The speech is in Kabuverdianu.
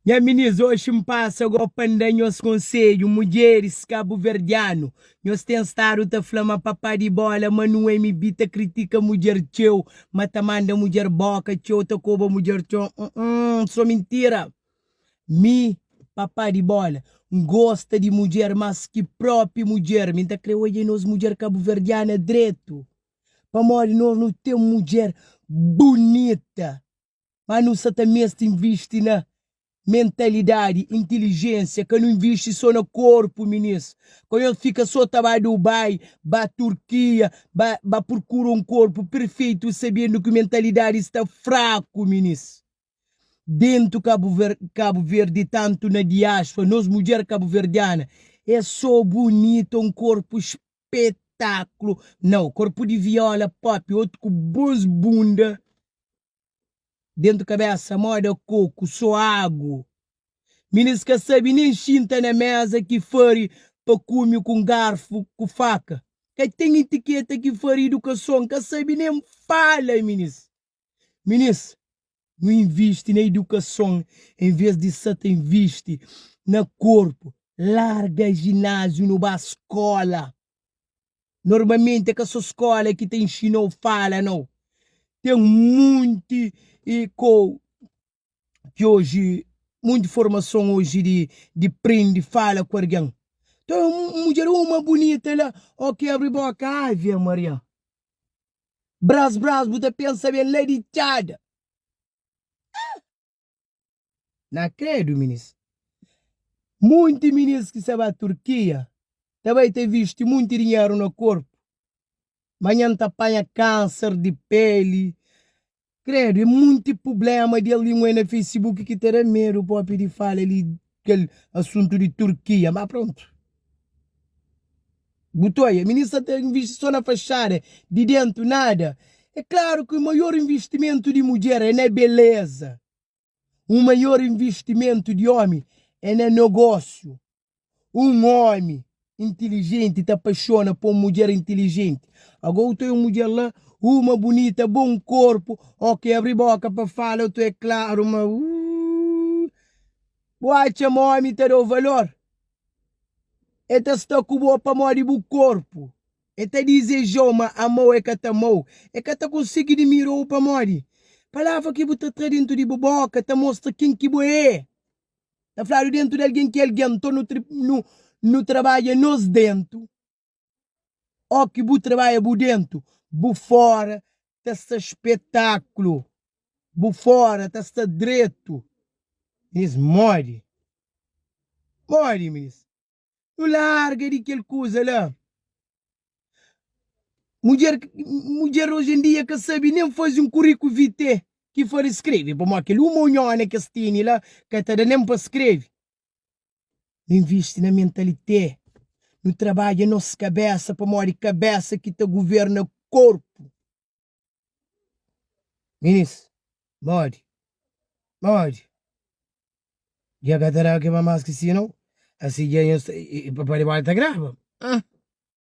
Nha minis oxi N pasa go pa N da nhos konsedju Mudjeris kabuverdianu Nhos ten stadu ta fla ma papa di bola ma nu MB ta kritika mudjer txeu ma ta manda mudjer boka txeu ta koba mudjer txeu Umm so mintira Mi papa di bola N gosta di mudjer mas ki propi mudjer Mi N ta kre odja nos mudjer kabuverdiana dretu Pamodi nos nu ten mudjer bunita Má nu sa ta meste invisti na mentalidadi, intilijénsia, ka nu invisti sô na korpu, minis. Ka nhos fika sô ta ba Dubai, ba Turkia, ba ba prokura un korpu perfeitu sabendu ki mentalidadi sta fraku, minis. Dentu Kabu Kabu Verdi, tantu na diáspora, nos mudjer kabuverdiana é sô bunita, un korpu spetaklu. Nau, korpu di viola pop, otu ku bons bunda. Dentu kabesa moda koku so agu Minis ka sabi nen xinta na meza ki fari pa kumi ku garfu ku faka Ka ten itiketa ki fari idukason ka sabi nen fala minis Minis nu invisti na idukason en ves di sa ta invisti na korpu Larga jinaziu nu ba skola. Normalmenti é ka so skola ki ta inxina-u fala nau. Ten munti kou ki oji, munti formason oji di di prende fala ku algen. Nton un mudjer uma bunita la, o ki abri boka, ave Maria! Bras bras bu ta pensa ben la di txada. Na kredu minis. Munti minis ki sa ba Turkia ta bai ta visti munti dinheru na korpu. Manhan ta panha kanser di peli. Kredu é munti publema di el na Facebook ki ta da medu propi di fala li kel asuntu di Turkia. Ma prontu. Bu ta oia, minis sa ta invisti so na faxada, di dentu nada. É klaru ki maior invistimentu di mudjer é na beleza. Un maior invistimentu di omi é na nogósiu. Un omi intilijenti ta apaixona pa un mudjer intilijenti. Agó u ta oia un mudjer la, uma bunita, bon korpu, óki abri boka pa fala, u ta oia klaru ma uuh. Bu atxa ma omi ta da-u valor? E ta sta ku bo pamodi bu korpu. E ta dizeja-u, ma ama-u e ka ta ama-u. E ka ta konsigi dimira-u pamodi palavra ki bu ta tra dentu di bu boka ta mostra ken ki bo é. Ta fladu dentu di algen ki é algen. Nton nu nu trabadja nos dentu. Óki bu trabadja bu dentu, bu fora ta sta spetaklu. Bu fora ta sta dretu. Minis modi? Modi minis? Nu larga di kel kuza la. Mudjer, mudjer oji en dia ka sabe nen faze un kuriku vitae ki fari skrebe, pamodi kel uma unhona ki es tene la ka ta da nen pa skrebe. Nu invisti na mentalite, nu trabadja nos kabesa pamodi kabesa ki ta guverna korpu. Minis, modi? Modi? Dja ka ta da kema mas ki si nau? Asi dja nhos ta, i, i, pa di bóla ta graba? Ah!